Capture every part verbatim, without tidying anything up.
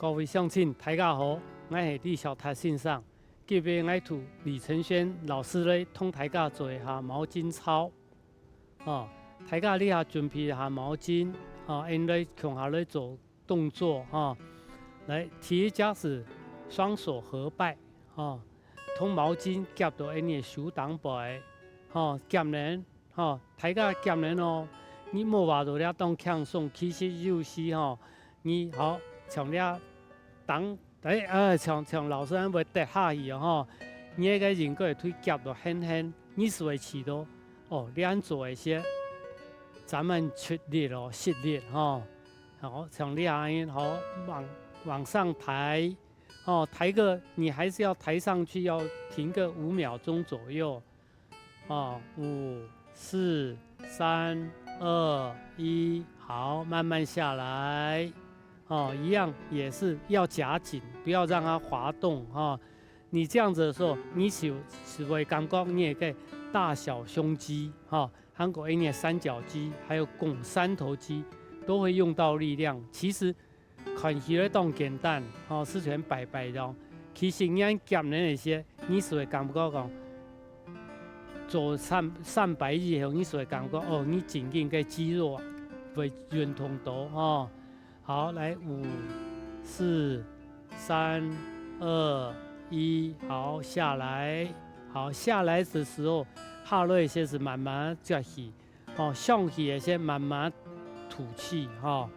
各位鄉親，大家好，𠊎係李小達先生。今日𠊎同李承軒老師來同大家做一下毛巾操。哦，大家這下準備一下毛巾，哦，𠊎來共下來做動作哈。來，第一隻係雙手合抱，哈，同毛巾夾到𠊎个手頂背，哈，夾等，哈，大家夾等哦。你莫話到這當輕鬆，其實有時吼，你好像這當，哎，呃，像像老師恁會跌下去哦，吼，你个應該對夾到絚絚，你就會知道，哦，這樣做一些，咱們出力哦，食力哈。 好，像這樣，好，往往上抬，哦，抬个你還是要抬上去，要停個五秒鐘左右，哦，五、四、三、二、一，好，慢慢下來，哦，一樣也是要夾緊，不要讓它滑動哈。你這樣子的時候，你就就會感覺你个大小胸肌哈，還有你的三角肌，還有肱三頭肌都會用到力量。其實 看起來當簡單，吼，事前擺擺樣。其實你恁夾等一些，你就會感覺講，做三三擺以後，你就會感覺，哦，你正經个肌肉啊，會運動到，吼。好，來，五、四、三、二、一，好，下來。好，下來的時候，下來一些是慢慢撅起， 哦，上去个時慢慢吐氣，吼。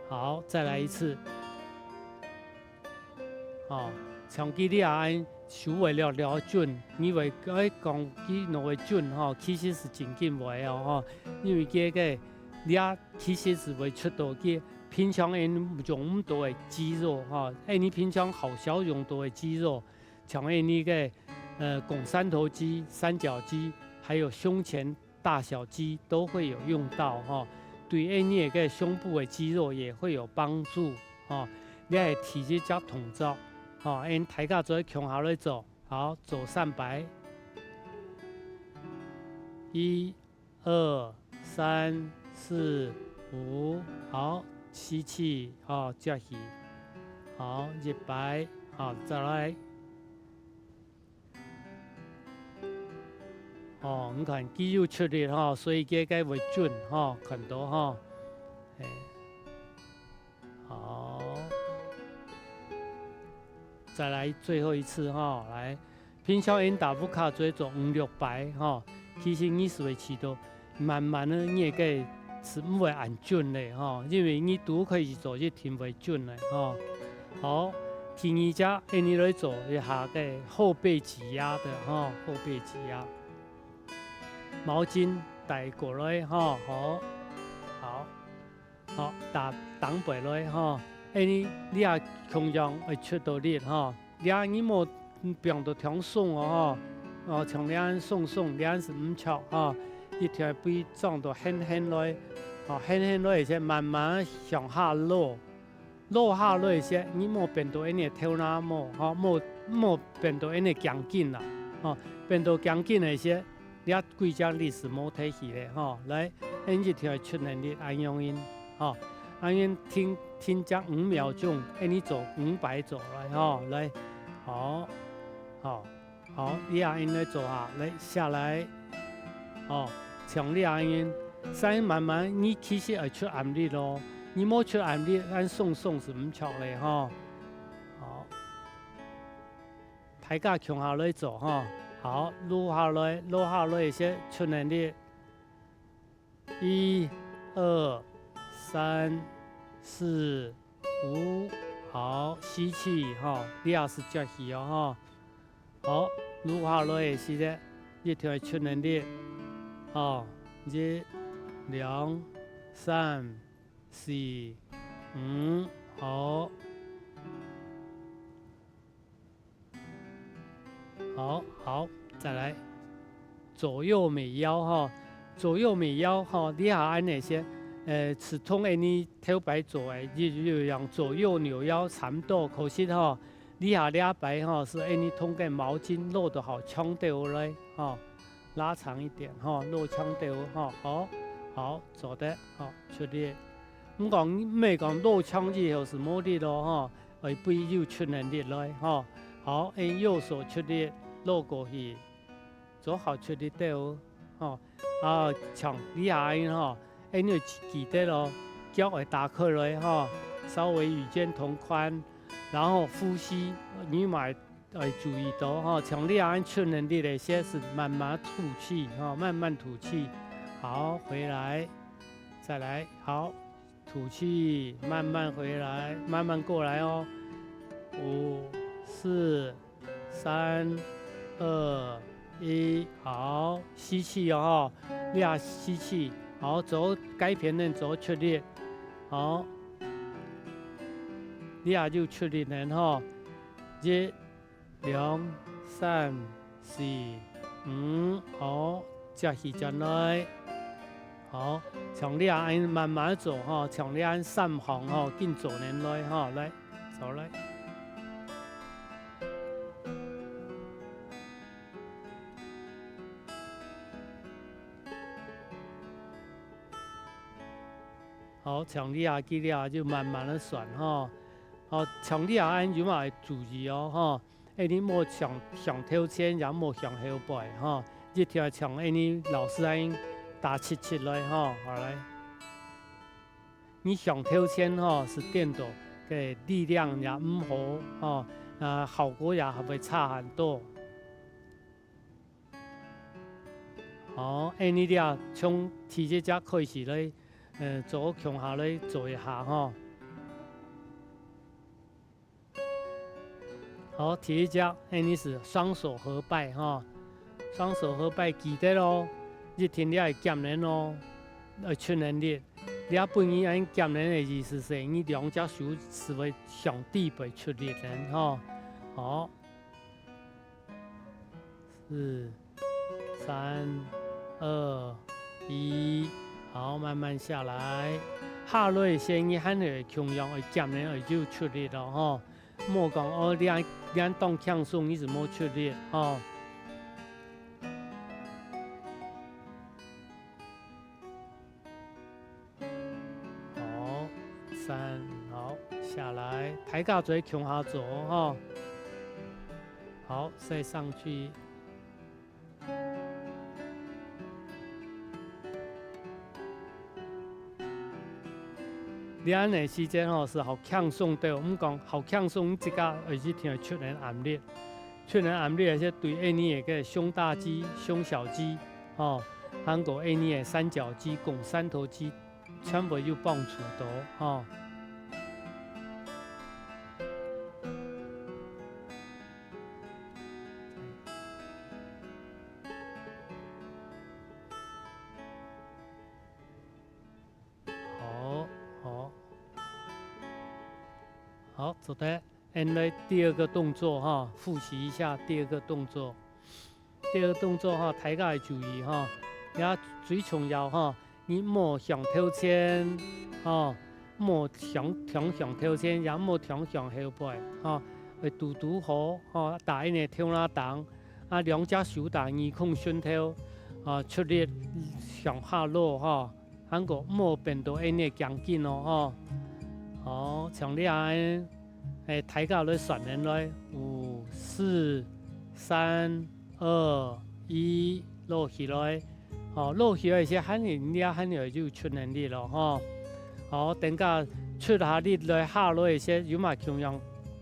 好，再來一次。哦，像佢這樣手會略略震，你會，哎，講佢哪會震，吼，其實係正經會哦，吼。因為這个，這其實係會出到佢平常人用毋到个肌肉，吼。哎，你平常好少用到个肌肉，像哎你个，呃，肱三頭肌、三角肌，還有胸前 大小肌都會有用到，吼。對𠊎个胸部个肌肉也會有幫助，吼。這係第一隻動作，吼，𠊎大家做共下來做，好，做三擺，一、二、三、四、五，好，吸氣，好，撅起，好，一擺，好，再來。 哦，你看，佢有出力吼，所以佢个會準吼，看到吼。嘿，好，再來最後一次吼，來，平常𠊎打不卡做做五六擺吼，其實你就會知到 慢慢个，你个係毋會恁準咧，吼，因為你都可以做一定會準咧，吼。好，第二隻，𠊎來做一下个後背擠壓的，吼，後背擠壓。毛巾帶過來，吼，好，好，好，打，打背來，吼。𠊎，你也共樣會出到力，吼。 這你莫放到忒鬆哦，吼。哦，像這樣鬆鬆，這樣係毋著，吼。一定愛放到輕輕來，哦，輕輕來一些，慢慢向下落。落下來一些，你莫變到恁樣頭那毛，吼，莫，莫變到恁樣頸筋啦，吼，變到頸筋一些， 這幾隻力係無提起咧，吼。來，恁一條出能力，恁樣印，吼。恁樣停，停隻五秒鐘，恁樣做五擺做來，吼。來，好，好，好，這樣恁樣做下，來，下來，吼，像這樣印，再慢慢，你其實愛出暗力咯，你無出暗力，恁鬆鬆係毋著咧，吼。好。 大家共下來做吼。好，落下來，落下來一些出能力。一、二、三、四、五，好，吸氣吼，這也係撅氣哦吼。好，落下來一些，一條出能力。好，一、兩、三、四、五，好。 好，好，再來。左右美腰吼，左右美腰吼，這下恁樣先，呃，係同𠊎等頭擺做个，一，一樣左右扭腰差毋多，可惜吼，這下這擺吼，係𠊎等同个毛巾落到好長兜來吼，拉長一點吼，落長兜吼，好，好，做得，好，出力。毋過，毋係講落長以後係無力咯吼，愛分有出能力來，吼。好，用右手出力，落過去，做好出力兜，吼。啊，像這下吼，恁樣記得哦，腳愛打開來，吼，稍微與肩同寬，然後呼吸，你嘛愛注意到，吼，像這下出能力个時節係慢慢吐氣，吼，慢慢吐氣。好，回來，再來，好。 吐氣，慢慢回來，慢慢過來哦。五、四、三、二、一，好，吸氣哦，這吸氣，好，做該片个做出力，好，這就出力了吼。一、 兩、三、四、五，好，接起轉來。好，像這恁慢慢做吼，像這恁三項吼，緊做等來吼，來，做來。好，像這啊，佢這啊就慢慢个算吼。好，像這啊，恁樣嘛愛注意哦吼。 恁樣莫向，向頭前，也莫向後背，吼。一定愛像恁樣老師恁樣打直直來，吼，好來。你向頭前，吼，係顛倒个力量也毋好，吼，啊，效果也會差很多。好，恁樣這從第一隻開始來，呃，做共下來做一下，吼。 好，第一隻，恁樣係雙手合抱吼，雙手合抱記得哦，一定你愛夾等哦，愛出能力。你愛分你恁夾等个意思係，你兩隻手係會向底背出力等吼。好，四、三、二、一，好，慢慢下來。下來个時，你還係共樣愛夾等，愛有出力咯吼。 莫講哦，這，這當輕鬆，你就無出力吼。好，三，好，下來，大家做共下做吼。好，再上去。 練个時節吼，係好輕鬆兜，毋講好輕鬆，自家愛一定愛出等暗力。出等暗力，而且對恁樣个胸大肌、胸小肌，吼，還過恁樣个三角肌、肱三頭肌，全部有幫助到，吼。 好，好。好，做得。恁樣第二個動作哈，複習一下第二個動作。第二個動作哈，大家愛注意哈，這最重要哈，你莫向頭前，吼，莫向，向，向頭前，也莫向，向後背，吼，愛堵堵好，吼，搭恁樣个頭那頂，啊，兩隻手搭耳空脣頭，啊，出力向下落，吼。 還過莫變到恁樣个僵緊哦，吼。好，像這樣，欸，大家來算等來，五、四、三、二、一，落起來。吼，落起來一些，還有，你還有就出能力了，吼。好，等下出下力來，下落一些，有嘛共樣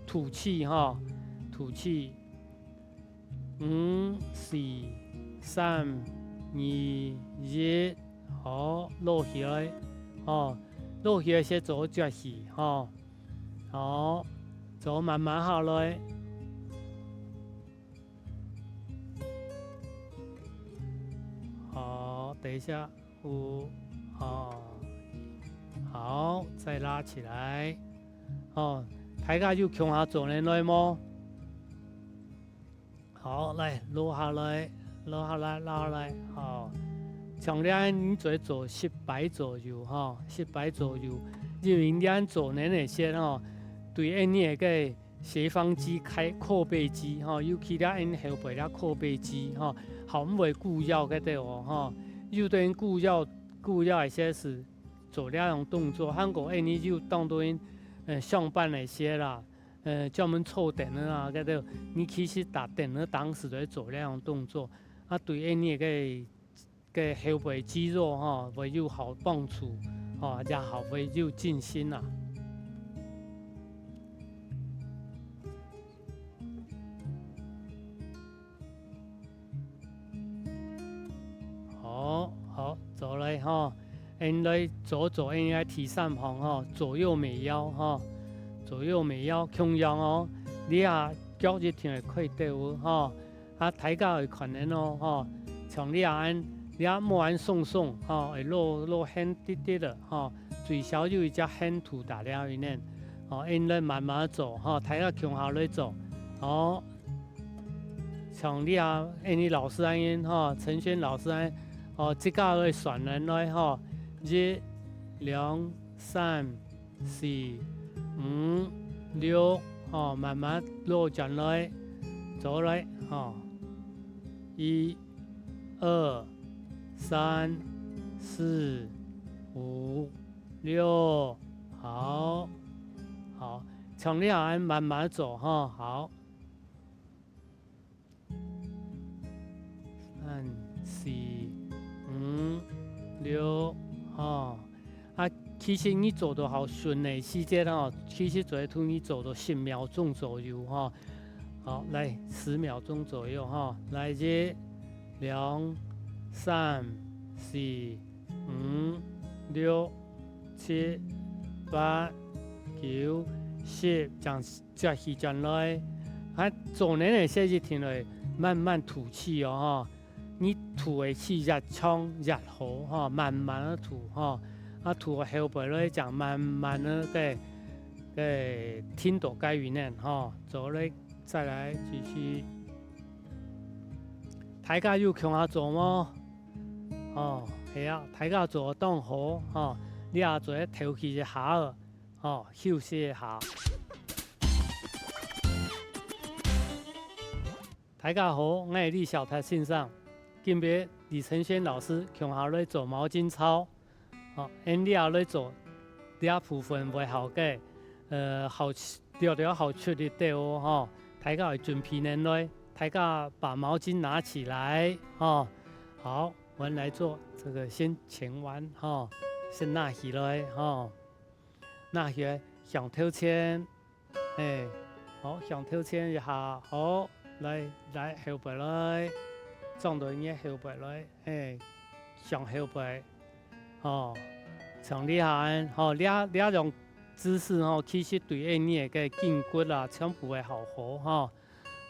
吐氣，吼，吐氣。 五、四、三、二、一，好，落起來，吼，落起來先做絕氣，吼，好，做慢慢下來。好，等一下，五，好，好，再拉起來，吼，大家有共下做得來無？ 好，來，落下來，落下來，落下來，好。像這樣你做做十擺左右，吼，十擺左右。因為恁樣做恁樣个時，吼，對恁樣个斜方肌、開，闊背肌，吼，尤其這恁後背這闊背肌，吼，好毋會痀腰該兜哦，吼。有兜人痀腰，痀腰个時係做這種動作，還過恁樣又當多人，呃，上班个時啦，呃，專門坐凳仔啊，該兜，你其實打凳仔當時就會做這樣動作，啊，對𫣆俚个，个後背肌肉吼，會有好幫助，吼，也好會有精神啊。 好，好，做來吼，𫣆來做做𫣆个第三項吼，左右楣腰吼，左右楣腰共樣哦，這下腳一定會開兜吼，啊，大家會看著哦吼，像這下恁，這下莫恁鬆鬆吼，會落，落絚滴滴了吼，最少有一隻絚度打了一呢，吼，𫣆來慢慢做吼，大家共下來做，好。 像這下，𫣆俚老師恁樣吼，陳軒老師恁樣，哦，自家來算等來吼，一、兩、三、四、五、六，吼，慢慢落轉來，做來，吼，一、二、三、四、五、六，好，好，像這下恁樣慢慢做吼，好。 三、四、五、六，吼。啊，其實你做到好順个時節吼，其實就係同你做到十秒鐘左右吼。好，來，十秒鐘左右吼。來，一、兩、三、四、五、六、七、八、九、十，正 接起轉來，啊，做呢个時節一定愛慢慢吐氣哦，吼。你吐个氣越長越好，吼，慢慢个吐，吼。啊，吐到後背來正慢慢个，个，个停到該位呢，吼。做咧，再來繼續。大家有共下做無？哦，係啊，大家做當好，吼。你也做得透氣一下哦。 哦，休息一下。大家好，𠊎係李小達先生。今晡日李承軒老師共下來做毛巾操。哦，𫣆俚來做這部分會好个，呃，好，略略好出力个哦，吼。大家愛準備等來，大家把毛巾拿起來，吼。好，我們來做這個先前彎，吼，先拿起來，吼。 拿起來向頭前，嘿，好，向頭前一下，好，來，來，後背來，轉到你个後背來，嘿，向後背，吼，像這下，吼，這，這種姿勢吼，其實對𫣆俚个筋骨啊，全部會好好，吼。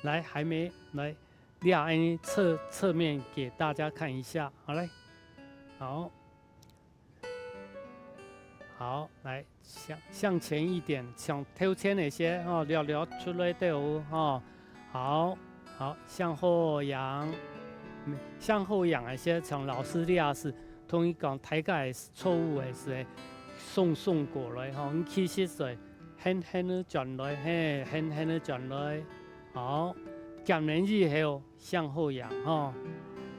來，還沒，來，這下𫣆俚側，側面給大家看一下，好，來，好。 好，來，向，向前一點，向頭前一些，吼，略略出來兜，吼。好，好，向後仰。嗯，向後仰一些，像老師這下係同你講，大家个錯誤个係，鬆鬆過來，吼，你其實係輕輕个轉來，嘿，輕輕个轉來。好，減完以後， 向後仰，吼。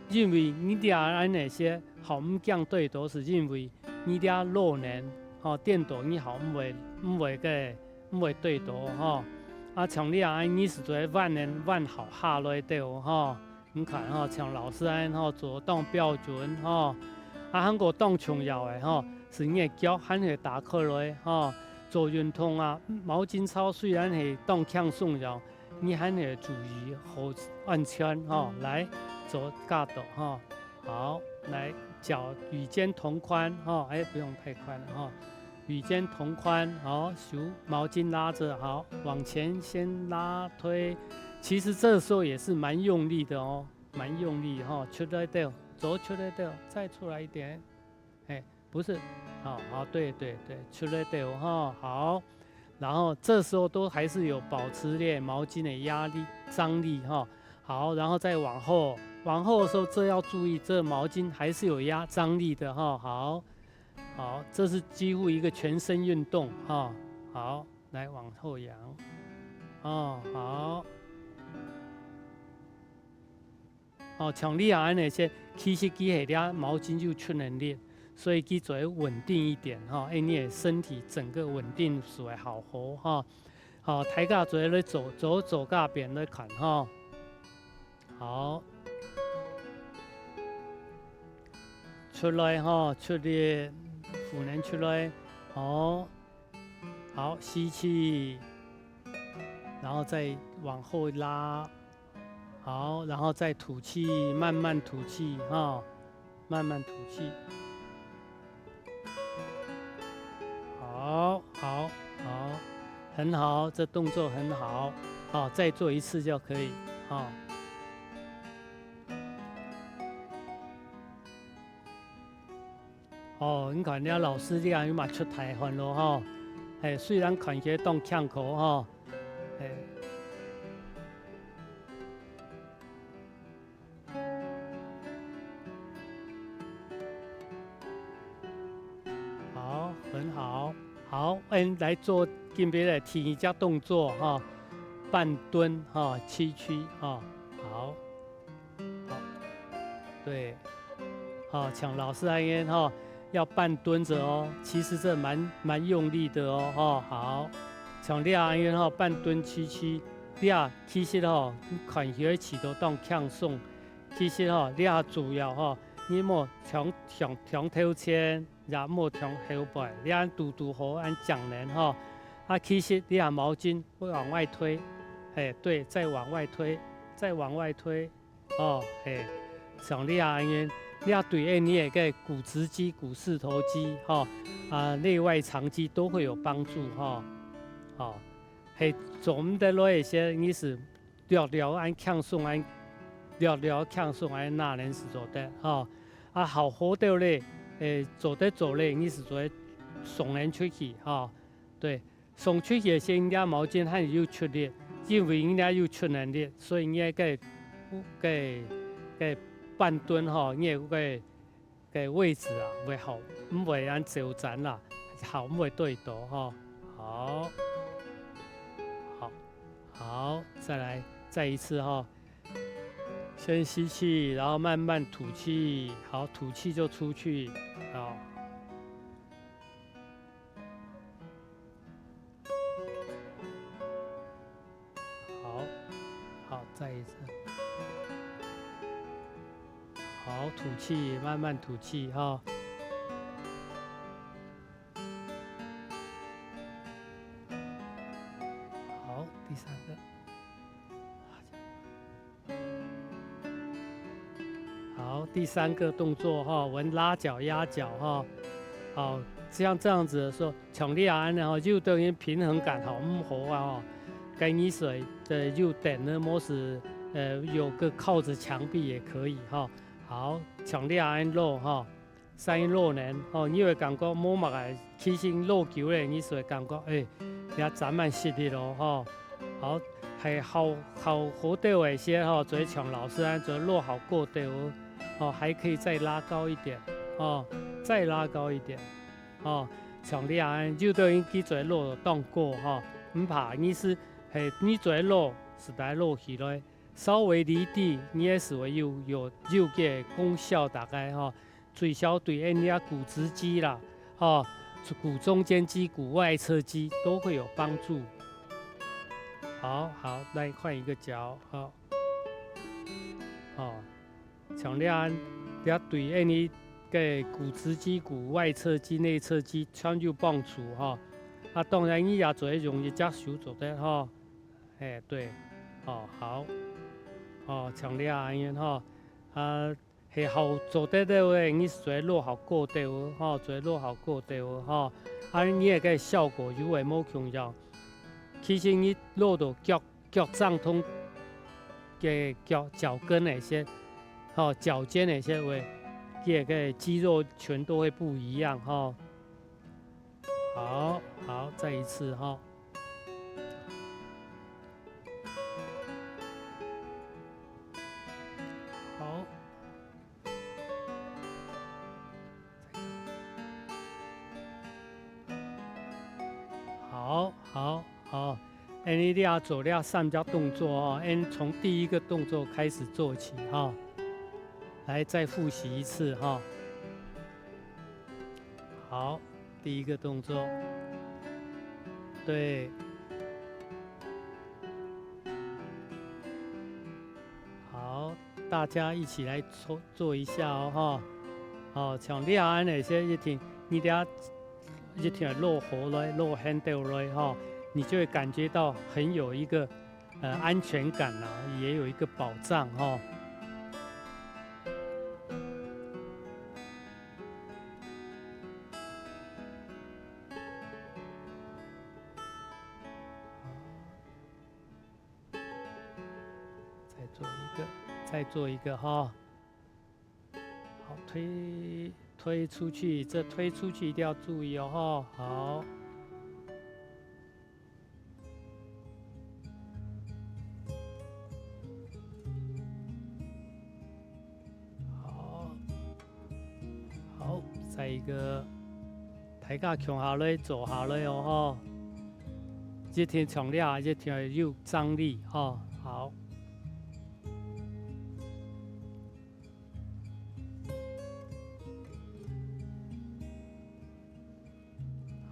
因為你這恁樣係好毋驚對著，係因為你這落呢，吼，顛倒你好毋會，毋會个，毋會對著，吼。啊，像你恁樣，你係做得彎呢，彎好下來兜，吼。你看，吼，像老師恁樣，吼，做當標準，吼。啊，還過當重要个，吼，係你个腳還係打開來，吼。做運動啊，毛巾操雖然係當輕鬆樣， 你還要注意好安全，吼，來，做加多，吼。好，來，腳與肩同寬，吼，哎，不用太寬了，吼。與肩同寬，好，手毛巾拉著，好，往前先拉推。其實這時候也是蠻用力的哦，蠻用力，吼，出來兜，走出來兜，再出來一點。 哎，不是，好，好，對，對，對，出來兜，吼，好。然後這時候都還是有保持這毛巾的壓力、張力，吼。好，然後再往後，往後的時候，這要注意，這毛巾還是有壓，張力的，吼。好，好，這是幾乎一個全身運動，吼。好，來往後仰，哦，好。 哦，像你啊，恁樣係，其實佢係這毛巾有出能力，所以佢就會穩定一點，吼，哎，你个身體整個穩定就會好好，吼。好，大家做伙來做，做做甲片來看吼。好，出來吼，出力，腹內出來，好，好，吸氣，然後再往後拉，好，然後再吐氣，慢慢吐氣哈，慢慢吐氣。 好，好，好，很好，這動作很好，好，再做一次就可以，好。哦，你看這老師這樣又嘛出大汗咯吼，嘿，雖然看起來當輕可吼，嘿。 好，很好。好，𫣆來做今晡日个第二隻動作哈，半蹲哈，屈曲哈。好，好，對，好，像老師恁樣哈，要半蹲著哦。其實這蠻，蠻用力的哦，哈。好，像這樣吼，半蹲屈曲，這其實吼，你看起來試著當輕鬆， 其實吼，這下主要吼，你莫忒，忒，忒頭前，也莫忒後背，這樣堵堵好，恁正能吼。啊，其實這下毛巾會往外推，嘿，對，再往外推，再往外推，哦，嘿，像這下恁樣，這對𫣆俚个股直肌、股四頭肌，吼，啊，內外長肌都會有幫助，吼。哦，嘿，做毋得來一些，你係 略略恁輕鬆恁，略略輕鬆恁拿人係做得吼。啊，好好兜咧，誒，做得做咧，你係做得送人出去吼。對，送出去个時，人家毛巾還有出力，因為人家有出能力，所以你个，个，个半蹲吼，你个 个位置啊，會好，毋會恁走展啦，好，毋會對倒吼。好，好，好，再來，再一次吼。先吸氣，然後慢慢吐氣，好，吐氣就出去，好。 好，好，再一次。好，吐氣，慢慢吐氣哈。好，第三個。 好，第三個動作哈，𫣆拉腳壓腳哈。好，像這樣子的時候，像這樣呢哈，就等於平衡感好毋好啊哈。該你所的有凳呢，或是，呃，有個靠著牆壁也可以哈。好，像這樣落哈。 三落呢，吼，你會感覺無麼个，其實落久咧，你就會感覺，誒，也展蠻食力咯，吼。好，係好，好，好兜个時吼，就會像老師恁，就會落好過兜，吼，還可以再拉高一點，吼，再拉高一點，吼，像你恁，有兜人佢就會落當高，吼，毋怕，你係，係，你就會落，實在落起來，稍微離地，你也係會有，有，有个功效大概，吼。 最少對𫣆俚个股直肌啦，吼，股中間肌、股外側肌都會有幫助。好，好，來換一個腳，好。哦，像這樣，這對𫣆俚个股直肌、股外側肌、內側肌全有幫助，吼。啊，當然你也做得用一隻手做得，吼。嘿，對，哦，好。哦，像這樣，吼。啊， 係好做得到个，你就會落好過兜，吼，就會落好過兜，吼。啊，你个效果又會無共樣。其實你落到腳，腳掌痛个腳，腳跟那些，吼，腳尖那些位，這個肌肉群都會不一樣，吼。好，好，再一次，吼。 好。好，好，好。𫣆俚這做這三隻動作哦，𫣆從第一個動作開始做起哈。來，再複習一次哈。好，第一個動作，對。大家一起來做，做一下哦，哈。哦，像這樣恁樣，一定，你等下一定落河來，落坑道來，哈，你就會感覺到很有一個，呃，安全感啦，也有一個保障，哈。再做一個，再做一個哈。好，推，推出去，這推出去一定要注意哦，哈。好。好，好，再一個，大家共下來，做下來哦，哈。一定像這，一定要有張力，哈。好。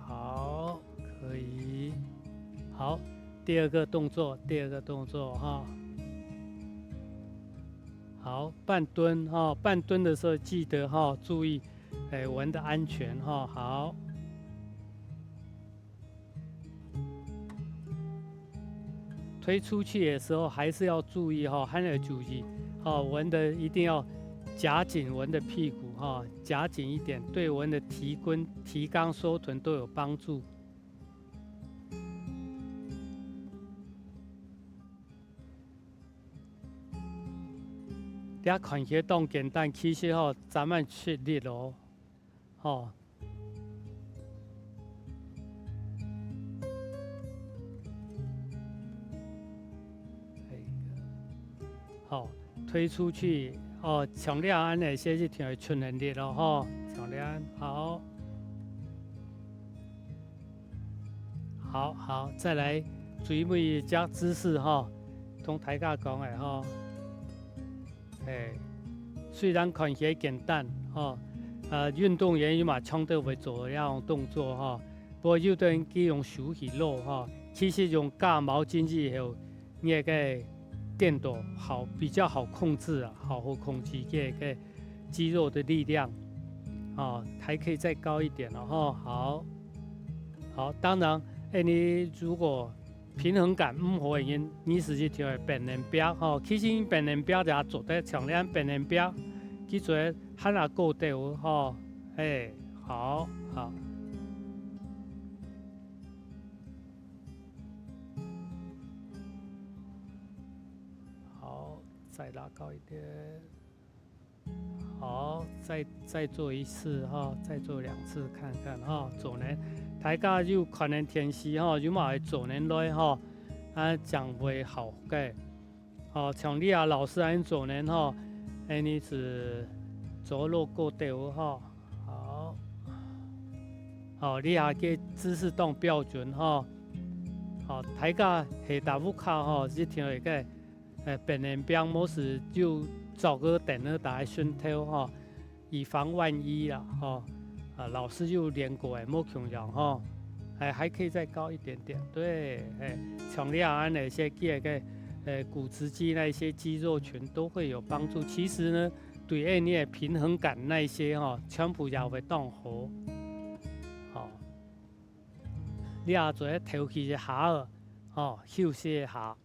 好，可以。好，第二個動作，第二個動作哈。好，半蹲哈，半蹲的時候記得哈，注意，哎，我們的安全哈。好。 推出去的時候還是要注意哈，還要注意哈，我們的一定要夾緊我們的屁股哈，夾緊一點，對我們的提臀、提肛、收臀都有幫助。這看起來當簡單，其實吼，咱們吃力哦，吼。 好，推出去，哦，像這恁樣，這就會出能力了吼，像這樣，好。好，好，再來最尾一隻姿勢吼，同大家講个吼。 嘿，雖然看起來簡單，吼，呃，運動員有嘛常都會做這種動作，吼，不過有的人佢用手去摞，吼，其實用夾毛巾以後，你个顛倒好，比較好控制啊，好好控制這個肌肉的力量，哦，還可以再高一點了，吼，好。好，當然，哎，你如果 平衡感毋好个人，你係一條个平衡壁吼。其實平衡壁就做得像恁平衡壁，佢做得還較高兜吼。嘿，好，好。好，再拉高一點。 好，再，再做一次哈，再做兩次看看哈，做呢，大家有可能天時哈，有嘛會做呢來哈，啊，將會好个。哦，像你啊，老師恁做呢哈，哎，你係做落過頭哈，好。好，你啊个姿勢當標準哈。好，大家下晝屋下哈，一定會个 呃，平衡壁無時就找個凳仔搭在脣頭吼，以防萬一啦吼。啊，老師有練過个，無共樣吼。哎，還可以再高一點點，對，哎，像你恁樣个一些个，呃，股直肌那些肌肉群都會有幫助。其實呢，對於你的平衡感那些吼，全部也會當好。好，你也做得透氣一下仔，吼，休息一下。